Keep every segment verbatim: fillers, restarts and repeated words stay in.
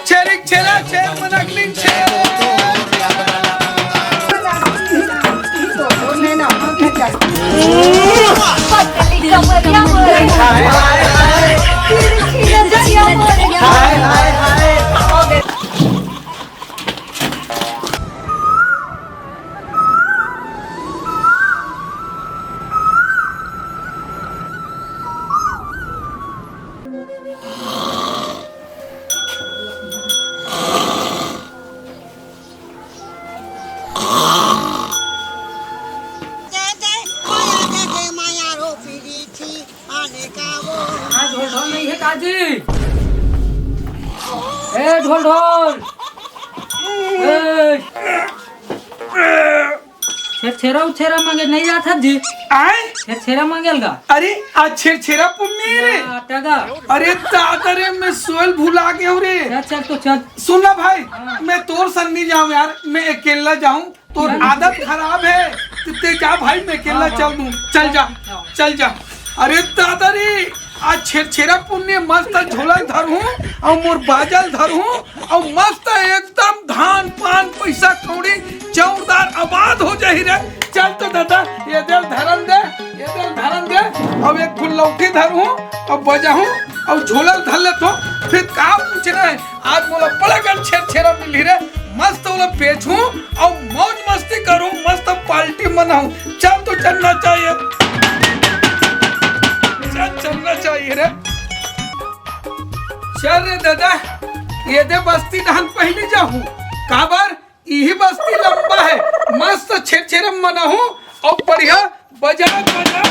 छेरिक छेरा, छेर मनकलिन छेर। हाँ, ढोल ढोल नहीं है काजी। ए ढोल ढोल। ए। छेरछेरा उछेरा मांगे नहीं जात हस जी। आय? छेरछेरा मांगेल गा। अरे, आज छेरछेरा पुन्नी रे। या, टगा। अरे दादा रे, मैं सोयल भुला गयो रे। चल, चल तो चल। सुन ना भाई, हाँ। मैं तोर संग नहीं जाऊं यार, मैं अकेला जाऊं। तोर यार। आदत खराब है, ते, ते जा भाई, मैं अकेला हाँ, हाँ। चल दूं। चल जा, चल। चल जा। अरे दादा रे, आज छेरछेरा पुन्नी, मस्त झोला ल धरहूं अउ मोर बाजा ल धरहूं अउ मस्त एकदम धान पान पैसा कौड़ी जोरदार आबाद हो जाही रे। चल तो दादा, ये दे ल धरन दे, ये दे ल धरन दे। अब एक फुल लौठी धरहूं, अब बजाहूं, अब झोला ल धर लेथों। फिर का पूछना है, आज मोला बड़ा कन छेरछेरा मिलही रे। मस्त ओला बेचहूं अउ मौज मस्ती करहूं, मस्त पार्टी मनाहूं। चल तो चलना चाहिए, चल चलना चाहिए रे। चल रे दादा, ये दे बस्ती डहन पहली जाहूं। काबर? इही बस्ती लंबा है, मस्त छेरछेरा मनाहूं अउ बढ़िया बजा बजा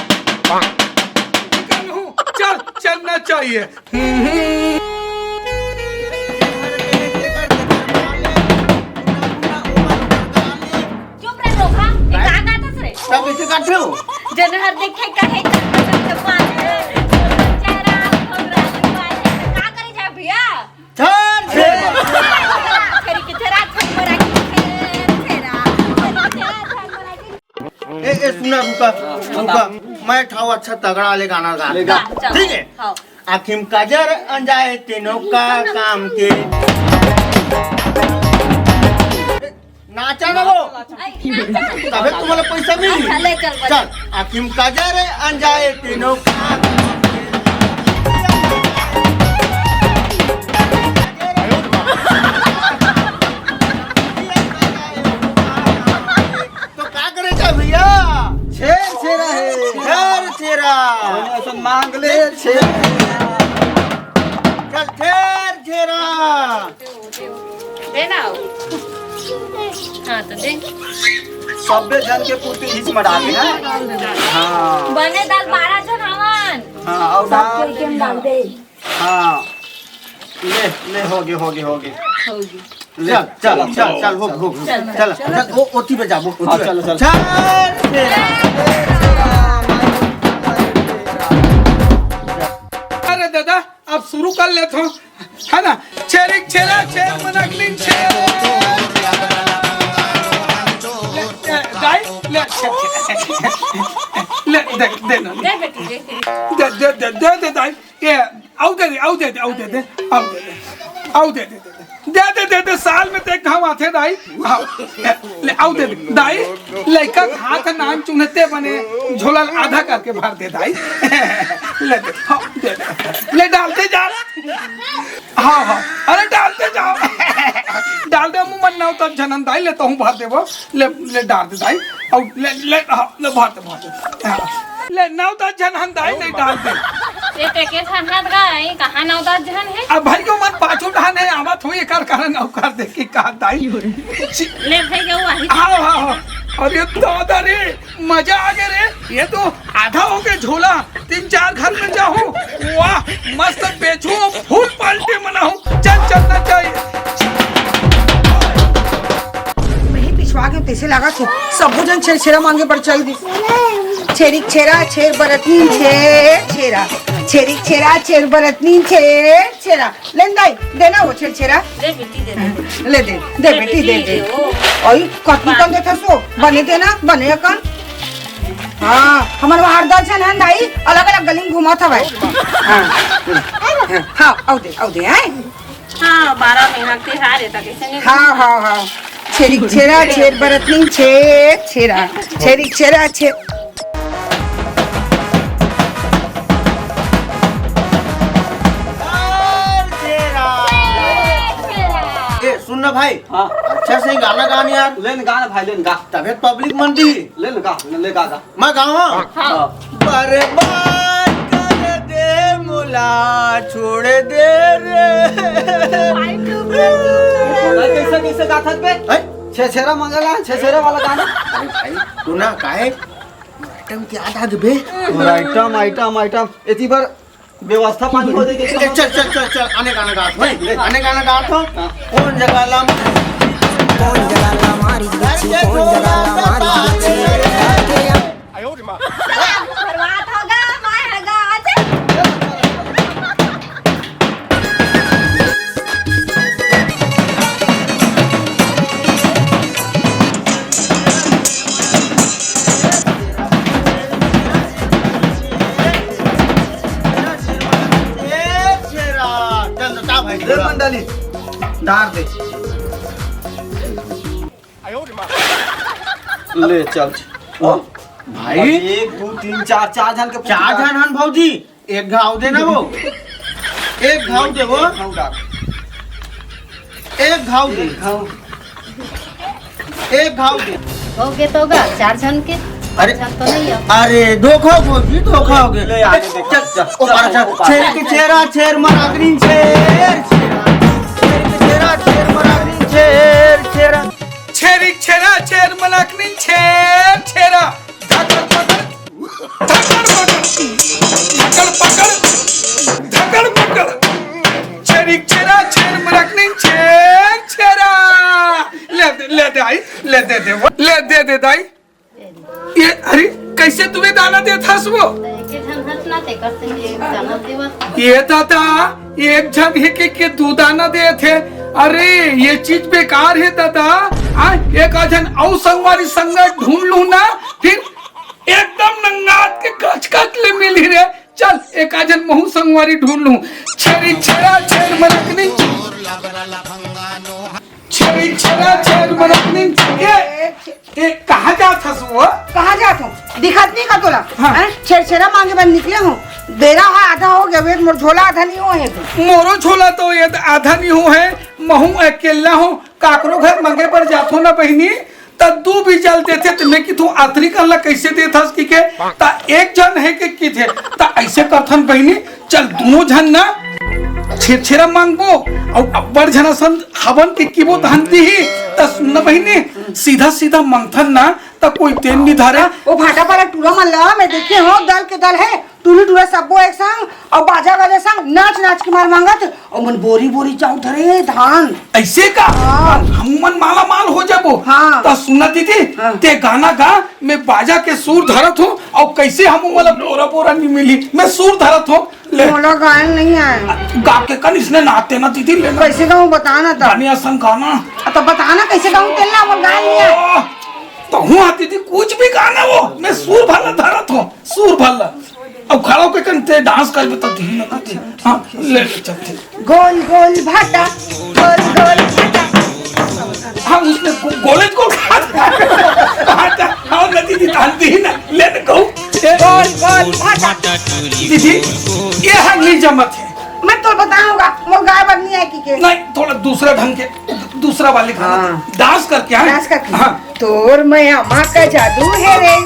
निकलहूं। चल, चलना चाहिए। चुप रे लोग, हाँ? ये का गाथस रे? सब इसे काट रहे हो? जनहर देखे कहे चप्पा चप्पा चेहरा घबरा चुका है। का करे जाए भैया? छेर, छेर। छेरी के छेरा, छेर बरा के छेर, छेरा। छेरी के छेरा, छेर बरा के ए, ए, सुना, रुका, हाँ, रुका। बताओ। मैं ठाव अच्छा तगड़ा ले गाना गा। ले गा। हाँ, चलो। ठीक है? हाँ। आँखी म काजर अंजाए तेनो का काम के। नाचा ना वो। आई, नाचा। तबे तुम्हारा पैसा मिली। अच्छा, ले चल, बजा। चल, आँखी म काजर अंजाए तेनो का तो का करे जा भैया? छेर छेरा है। छेर छेरा। अइसन मांग ले छेर। चल छेर छेरा। दे ना। हाँ, तो दे। सब्बे झन के पूर्ति इस में डाले हैं। हाँ। बने दाल बारह झन हवन। हाँ, अउ दाल सबके के में डाल दे। हाँ। ले, ले, हो गे, हो गे, हो गे। हो गे। ले, चल, चल, चल, चल, हो, हो। चल, चल, चल। चल, ओ, ओती पे जा, वो, ओती हाँ, पे। चल, चल। चल, छेरा। अरे दादा, अब शुरू कर लेथों, है ना? छेरिक छेरा, छेर मनकलिन छेर। ले, ए, दाई, ले, ले, दे, दे ना। दे बेटी, दे, दे। दे, दे, दे, दे, दे, दाई। ए, अउ दे दे, अउ दे दे, अउ दे दे, अउ दे दे, अउ दे दे, दे दे। दे दे, दे दे, साल में तो एक घांव आथे दाई। हाँ, ले, अउ दे दे। दाई, लइका के हाथ नान चुनते बने, झोला ल आधा करके भर दे दाई। ले दे, हाँ, दे दे। ले डालते जा। हाँ, हाँ, अरे डालते जाओ। डाल दे, मुँह मन नाव तब झनन दाई, ले तहूँ भर देबो। ले, ले डाल दे दाई। अउ ले, ले, हाँ, ले भर दे, भर दे। हाँ। ले, नौ दस झन हन दाई, नहीं डाल दे। ये ते के झन हन गा, ये कहाँ नौ दस झन है? अब भाई, ओमन पाछू डहन है, आवत होही, एकर कारण अउ कर दे कि का दाई। ले भाई, ये वही। हाँ, हाँ, हाँ। अरे दादा रे, मजा आ गया रे, ये तो आधा हो गया झोला। तीन चार घर में जाहूँ, वाह, मस्त बेचहूँ, फुल पार्टी मनाहूँ। चल, चलना चाहिए। वही पिछवा के तइसे लागत हे, सबो झन छेरछेरा मांगे बर चल दिस। छेरिक छेरा, छेर बरतनी, छेर छेरा। छेरिक छेरा, छेर बरतनी, छेर छेरा। ले न दाई, दे ना वो छेरछेरा। दे बेटी, दे, दे, दे। ले दे, दे दे बेटी, बेटी, दे दे। दे वो। ओई, कतनी कन देथस वो? बने दे ना, बने अकन। हाँ, हमर वहाँ आठ दस झन हन दाई, अलग-अलग गली में घूमत हवय। हाँ। हाँ, अउ दे, अउ दे, हैं? हाँ, बारह महीना के तिहार है, तो कैसे नहीं? हाँ, हाँ, हाँ। छेरी छेरा, छेर बरतनी, छेर छेरा। छेरी छेरा, छेर। ए, सुन ना भाई। हाँ। अच्छा से गाना गान यार। ले न गा ना भाई, ले न गा। तबीयत पब्लिक मन दी। ले न गा, ले गा, गा। मैं गाऊं? हाँ। बर्बाद कर दे मोला, छोड़ दे रे। भाई, कैसे, कैसे गाथस बे? हैं? छेछेरा मंगला, छेछेरा वाला गाना। अरे भाई, तू ना काहे? आइटम के याद आ गे बे। और आइटम, आइटम, आइटम। एती बर व्यवस्था पानी हो जाएगी। चल, चल, चल, चल, चल, आने गाना गात हो। आने गाना गात हो। हाँ। कौन जगह ला, कौन जगह ला मारी बिच्छी, कौन जगह ला मारी बिच्छी। बर्बाद होगा, मैं हगा, अच्छा। ए, शेरा, चल, जा भाई, दे मंडली, डार दे। ले, चल। वाह। भाई। एक, दू, तीन, चार, चार झन के चार झन हन भौजी। एक घाव दे ना वो। एक घाव दे वो। घाव डाल। एक घाव दे। घाव। एक घाव दे। हो गे तो गा, चार झन के। अरे। झन तो नहीं है। अरे, धोखा हो गई, धोखा हो गई। ले, आगे देख। चल, चल, ओ, चल, चल, चल। छेर के छेरा, छेर मरागनी, छेर, छेरा। छेर के छेरा, छेर मरागनी, छेर, छेरा। छेरी छेरा, छेर मरागनी, छेर, छेरा। धकड़ पकड़, धकड़ पकड़, धकड़ पकड़, धकड़ पकड़। छेरी छेरा, छेर मरागनी, छेर, छेरा। ले दे, ले दे आई, ले दे दे वो, ले दे दे दाई। ये, अरे, कैसे तुम्हें दाना देत हस वो? तो एके झन हस ना, तेकर से एक दाना देवत। ये दादा, एक झन हे के, के दू दाना देत हे। अरे, ये चीज बेकार हे दादा। आ, एक आध झन अउ संगवारी संगत ढूंढ लूं ना, फिर एकदम नंगात के कच कच ले मिलही रे। चल, एक आध झन महू संगवारी ढूंढ लूं। छेरी छेरा छेर मरकनी। छेरी छेरा छेर मरकनी। ए, ए, कहाँ जात हस वो? कहाँ जात हूँ? दिखत नहीं का तोला? हाँ। हैं? छेरछेरा मांगे बर निकले हूँ। बेरा हा आधा हो गया, वेट मोर झोला आधा नहीं हो है। मोरो झोला तो ये आधा नहीं हो है, महू अकेला हूँ। काकरो घर मांगे बर जाथो ना बहिनी, त दू बीजल देथे, त मैं किथू अतरी कन ला कैसे देथस कि के, त एक झन हे के किथे, त ऐसे करथन बहिनी, चल दूनों झन ना छेरछेरा मांगबो, अउ अब्बड़ झन असन हवन के किबो त हंती ही, त सुन ना बहिनी, सीधा सीधा मांगथन ना, त कोई तेन नि धारे। ओ भाटा पारा टूरा मन ला, मैं देखे हो, दल के दल हे, टूरी टूरा सब्बो एक संग, अउ बाजा गाजा संग नाच नाच के मार मांगत, अउ मन बोरी बोरी चाउर धरे धान। ऐसे का? हाँ। हम मन माला माल हो जाबो। हाँ। त सुना दीदी, हाँ। ते गाना गा, मैं बाजा के सुर धरत हूँ, अउ कैसे हम वाला बोरा बोरा नहीं मिली, मैं सुर धरत हूँ। ले। मोला गायन नहीं आए। गा के कन इसने नाते ना दीदी, ले ना। कैसे गाऊं बता ना तब। बढ़िया संग गाना। आ, तो बता ना कैसे गाऊं, तेल ना मोला गायन नहीं आए। ओ, तो हूँ आती थी, कुछ भी गाना वो, मैं सुर भर धरत हूँ, सुर भर। अब खड़ा होके कन ते डांस कर बता दी ना, हाँ, ले, ले, चल, चल। गोल गोल भाटा, गोल गोल भाटा। हाँ, उसने गो-, गोले गोल भाटा, भाटा, हाँ, नदी दी तानती ही ना, ले, ले, कहूँ। गोल गोल भाटा। दीदी, ये हाल नहीं जमत है। मैं तो बताऊंगा, मोर गाय बर नहीं आए कि के। नहीं, थोड़ा दूसरा ढंग के, दूसरा वाले गाना। हाँ। डांस करके, हाँ? डांस करके। हाँ। तोर मया मा का जादू हे रे,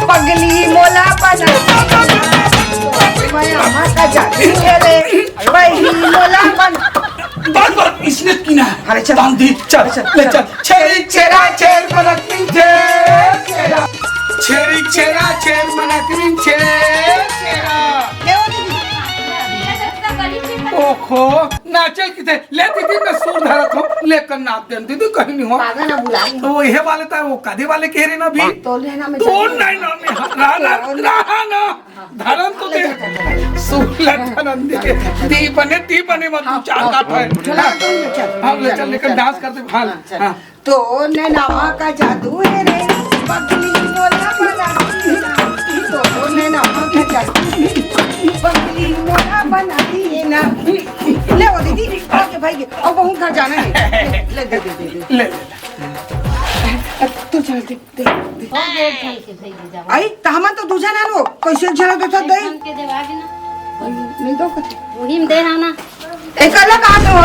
पगली मोला बना। तोर मया मा का जादू हे रे, बहिनी मोला बना। बस, बस, इसने की ना। अरे चल। डाल दी, चल, चल, ले चल। चल। छेरी छेरा छेर मरकनी छेर छेरा। छेरी छेरा छेर मरकनी छेर छेरा। ले वो दीदी। ओखो, नाचे किथे? ले दीदी, मैं सुर धरत हूँ, लेकर नाच देन दीदी, कहीं नहीं हो। पागल ना बुलाई। तो वो ये वाले था, वो कदे वाले कह रहे ना भी। तो लेना मैं तो चल नहीं ना, नहीं, हाँ, रहा ना, तो रहा ना। धरन तो दे। सुर लटन दे। दी बने, दी बने, मत हाँ, चार हाँ, काट है। चला, तुम ले चल। हाँ, ले चल, चल, लेकर चल। डांस करते, हाँ, हाँ, चल। हाँ। तोर नैना मा का जादू हे रे, पगली मोला बना दी हे ना। तोर नैना मा का जादू हे, पगली मोला बना दी हे ना। ले वो दीदी, ओके भाई, अब बहुत घर जाना है। ले, ले, दे, दे, दे। ले, ले, ले। तू चल, दे, दे, दे। हो गए, ठीक है, ठीक है, जाओ। आई, त हमन तो दू झन आन हो, कैसे एक झन देथस दे? एक झन के देवा के ना। नहीं दो कथे। वही में दे हा ना। एकर ला कहा दो हो?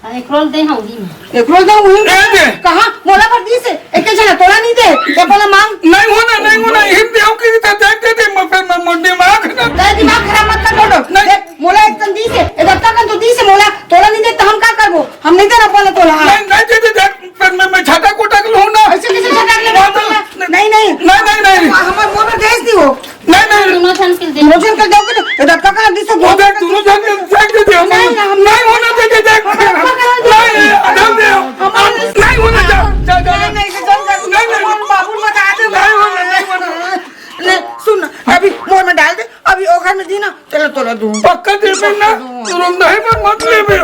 अरे, एक रोल दे हा वही में। एक रोल दे वही में? ए दे। कहाँ? मोला भर दिस हे। एक झन तोला नहीं दे। ये बोला मांग। नहीं होना, नहीं होना। हिम दे, ओके, दे, दे, दे, दे, मैं, मैं, मैं दिमाग ना। तेरा दिमाग खराब मत कर, बोलो। नहीं। देख, मोला एक कन दिस हे, ए दत्ता कन तो दिस हे मोला, तोला नहीं दे त हम का करबो? हम नहीं देना बोला तोला। नहीं, नहीं दे, दे, दे, पर मैं, मैं झटक उटक लूँ ना। ऐसे कैसे झटक ले? नहीं, नहीं, नहीं। नहीं, नहीं, नहीं। हमर मोर में भेज दियो। नहीं, नहीं। दोनों झन के दे। दोनों झन के दो के तो, ए दत्ता कन दिस हे, वो देख, दोनों झन के फेंक दे दे, हम नहीं, हम नहीं होना दे, दे, दे। हम नहीं, नहीं, नहीं, हम नहीं होना दे। जा, जा, जा। नहीं, नहीं, नहीं, नहीं, नहीं। बाबू मत आ दे। नहीं होना, नहीं होना। ले, सुन ना, अभी मोर में डाल दे, अभी ओ घर में दी ना, चलो तोला दूँ। पक्का दे ना, पक्का दूँ। तुरंत नहीं पर मत ले बे।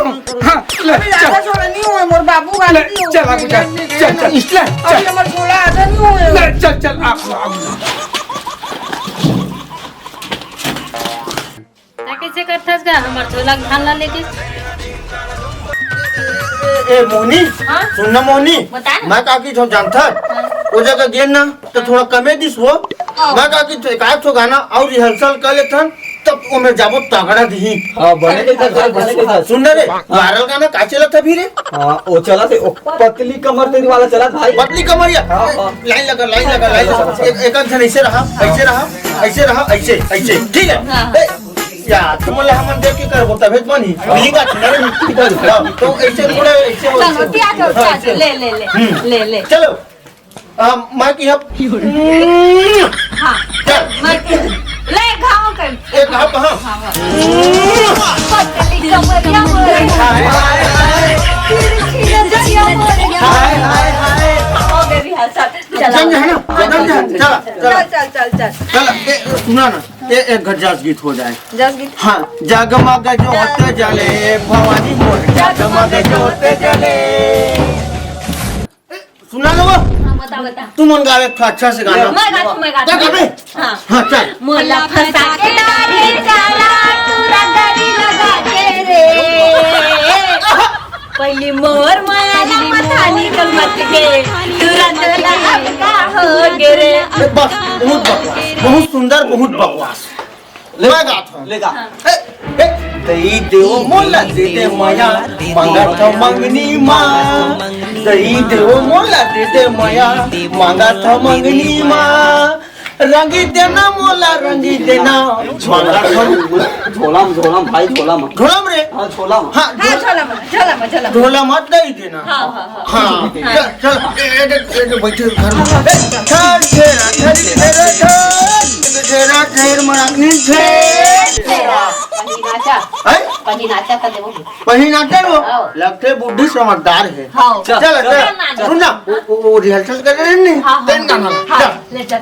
हाँ, ले, अभी चल। ज्यादा छोड़ा नहीं हुए, मोर बाबू का ले, नहीं हुए। चल, आगू चल, नहीं, नहीं, चल, नहीं, चल, नहीं। ले, अभी चल। हमार छोला आधा नहीं हुए। ले, चल, चल, आप लो, आप लो। तैं कइसे करथस गा हमर झोला के धान ला लेके? ए, ए, ए, मोहनी, हाँ? सुन ना मोहनी, बता ना। मैं का की जो जानथस, हाँ। वो जगह गेन ना, तो थोड़ा कमे दिस वो। हाँ। मैं का की तो एकाध ठो गाना और rehearsal कर लेथन, तब ओमे जाबो तगड़ा दिही। हाँ, बने के साथ, बने के साथ। सुन ना रे, viral गाना का चलत हे अभी रे? हाँ, वो चलत हे, वो पतली कमर तेरी वाला चलत भाई। पतली कमरिया? हाँ, हाँ। Line लगा, line लगा, line लगा। एक, एक आध झन ऐसे रहा, ऐसे रहा, ऐसे रहा, ऐसे, ऐसे, ठीक है? हाँ। ए, या, तुम बोले हमन देख के करबो, तभे तो बनी। हाँ। बिलिंग आती ना रे। हाँ, तो ऐसे थोड़ा, ऐसे हो, चलो, ऐसे। तिया जाओ, हाँ, तिया ऐसे। जाओ, ले, ले, ले, हम्म। ले, ले। चलो। आ, मैं की हब। हाँ। चल। मैं की, ले, घाव कर। एक घाव, हाँ। हाँ, हाँ। पतली कमरिया मोरे। हाय, हाय, हाय। तिरछी नजरिया मोरे। हाय, हाय, हाय। हो गई रिहर्सल। चला। जम जा, है ना? जम जा। चला, चला। चल, चल, चल, चल। चला, ए, सुना ना, ए, एक घर जस गीत हो जाए। जस गीत? हाँ, जगमग जोत जले भवानी मोर, जगमग जोत जले। सुना ना वो? हाँ, बता, बता। तू मन गावे एक ठो अच्छा से गाना। मैं गाती हूँ, मैं गाती हूँ। क्या गावे? हाँ। हाँ, चल। मोला फंसा के डारे चाला, तू रगड़ी लगा के रे। पहली मोर माया ला पता निकल मत के, तुरंत लगा का हो गे रे। ए, बस, बहुत बकवास, बहुत सुंदर, बहुत बकवास। ले, मैं गात हूँ। ले गा। ए, ए, दई देव मोला दे दे मया, मांगा था मंगनी मा। दई देव मोला दे दे मया, मांगा था मंगनी मा। रंगी देना मोला, रंगी देना। झोला, झोला में, झोला में, भाई, झोला में। झोला में रे? हाँ, झोला में। हाँ, हाँ, झोला। झोला में, झोला में, झोला में। झोला मत दई देना। हाँ, हाँ, हाँ। हाँ। चल, चल, ए, ए, ए, ए, बैठे घर में। हाँ, हाँ। ए, चल, घेरा, घेरी, घेरा, चल। घेरा, घेर, मरानी, घेर। घेरा। पहिनाचा। हैं? पहिनाचा कर देबो। पहिनाचा वो? हाँ। लगते बुद्धि समझदार है। हाँ। चल, चल, चल, चल। सुन ना, वो, वो, वो rehearsal कर रहे हैं नहीं? हाँ, हाँ। तेरे नाम है। हाँ, चल। ले चल।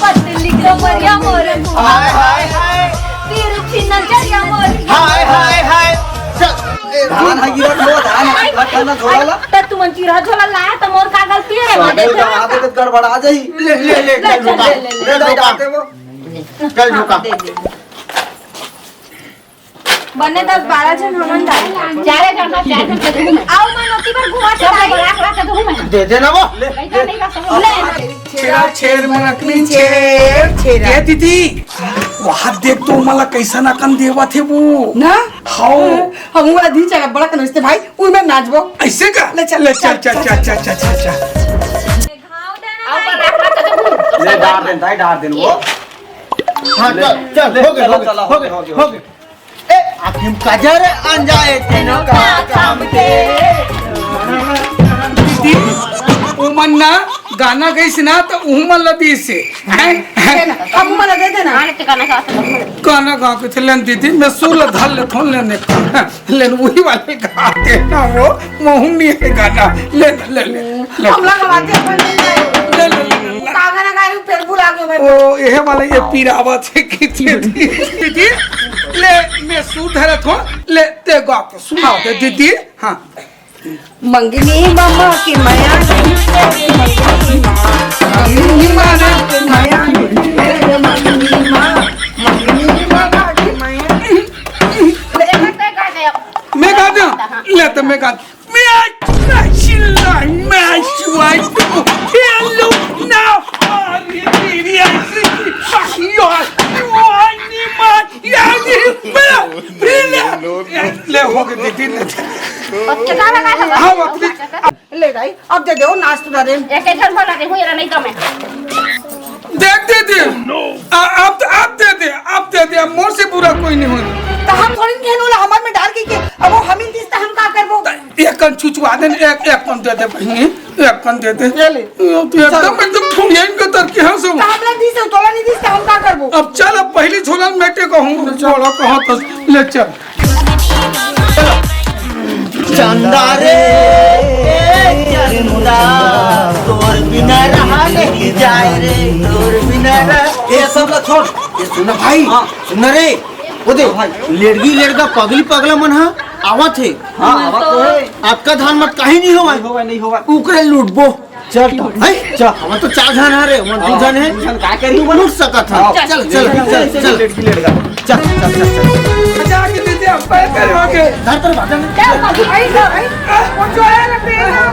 पतली कमरिया मोरे। हाय, हाय, हाय। तिरछी नजरिया मोरे। हाय, हाय, हाय। चल, ए, धान है गिरत हो, धान है, धान है, झोला ला। त तुमन चिरहा झोला लाया, त मोर का गलती है? सादे मैं देते का ना। आदत गड़बड़ा जाही। ले, ले, ले, ले, चल, झोका। ले, ले, ले। ले, ले, झोका। जाते वो। चल, झोका। हाँ, दे दे। बने दस बारह झन हमन दा। चारे झन का, चार झन के झन। आओ, मन ओती बर घुमा के सब आई। बड़ा बड़ा के दूँ मैं। दे दे ना वो। ले, पैसा नहीं का सब ले। ले। छेरा, छेर, मरकनी, छेर। छेरा। ए दीदी, वहाँ देख तो ओमन ला कैसन अकन देवत हे वो। ना? हाँ। हम वो अधी चला बड़ा कन उसते भाई, उनमें नाचबो। ऐसे का? ले चल, ले चल, चल, चल, चल, चल, चल, चल, चल। ले, डार देन, दाई, डार देन वो। हाँ, चल, चल, ले, हो गया, चला, हो गया, चला, हो गया, हो गया, हो गया। ए, आखिम काजर अंजाए तीनों का काम के। दीदी, उमन ना गाना गईस ना, त उमन ला दीस हे। हैं? हैं? दे ना, अब उमन ला दे देना। गाना गा के चलन दीदी, मैं सुर ला धर ले, थोन लेने। लेन वही वाले गाते ना वो, मोहन नहीं है गाना। ले, ले, ले, ले। हम लोग गाते अपन नहीं गाए। ले, ले, ले, ले, ले। का गाना गाए, फिर भुला गए मैं। ओ, यह वाला ये पीरावा थे की थी। दीदी, ले, मैं सुर धरत हूँ, ले, ते गा के सुनाओ दे, दीदी। हाँ। मंगनी मामा की मया नहीं, मंगनी माँ, मंगनी मामा की मया नहीं, मंगनी माँ, मंगनी मामा की मया नहीं। ले तो मैं गान, मैं, मैं चिल्लाई, मैं चिल्लाई, तुम खेलो ना। अरे मेरी ऐसी की, you are, you are नहीं मार, यार, ये मेरा, मेरा। ले, हो गए, दे, दे, दे। अब चला लगा है। हाँ, अब दे। ले दाई, अब दे दे, वो नाच तो दे। एक एक झन बोला दे, हूँ, ये नहीं तो मैं। देख दे दे। आ, अब, अब दे दे, अब दे दे, अब मोर से बुरा कोई नहीं होई। तो हम थोड़ी खेल वाला, हमार में डाल के, के, अब वो हम ही दिस, तो हम का करबो? एक कन चुचवा दे, एक, एक कन दे दे बहिनी, एक कन दे दे। ये ले। ये तो एकदम, एकदम फुलियन के तर के हंसो। तो हमरा दिस, तोला नहीं दिस, तो हम का करबो? अब चल, अब पहली झोला मेटे को हूँ, झोला कहाँ तो ले चल। चंदा रे, ए चंदा, तोर बिना रहा नहीं जाए रे, तोर बिना रहा। ए सब ला छोड़। ए सुन ना भाई, हाँ। सुन ना रे, वो दे, हाँ भाई। लेड़गी लेड़गा पगली पगला मन हा आवत हे। हाँ, आवत तो हे। अतका धान मत कहीं नहीं होवय। नहीं होवय, नहीं होवय। उकरे लूटबो। चल तो। है? चल। हमन तो चार झन हरे, हमन दू झन हे। दू झन का करी हमन? लूट सकत हन। हाँ। चल, चल, चल, चल, चल। लेड़गी लेड़गा। चल, चल, चल, चल। मजा आ गई दीदी, अब पैर पैर हो गए। धर, धर, भाग, धर। चल, भाग, आई, आई, आई। वो जो है ना, पेड़ ना।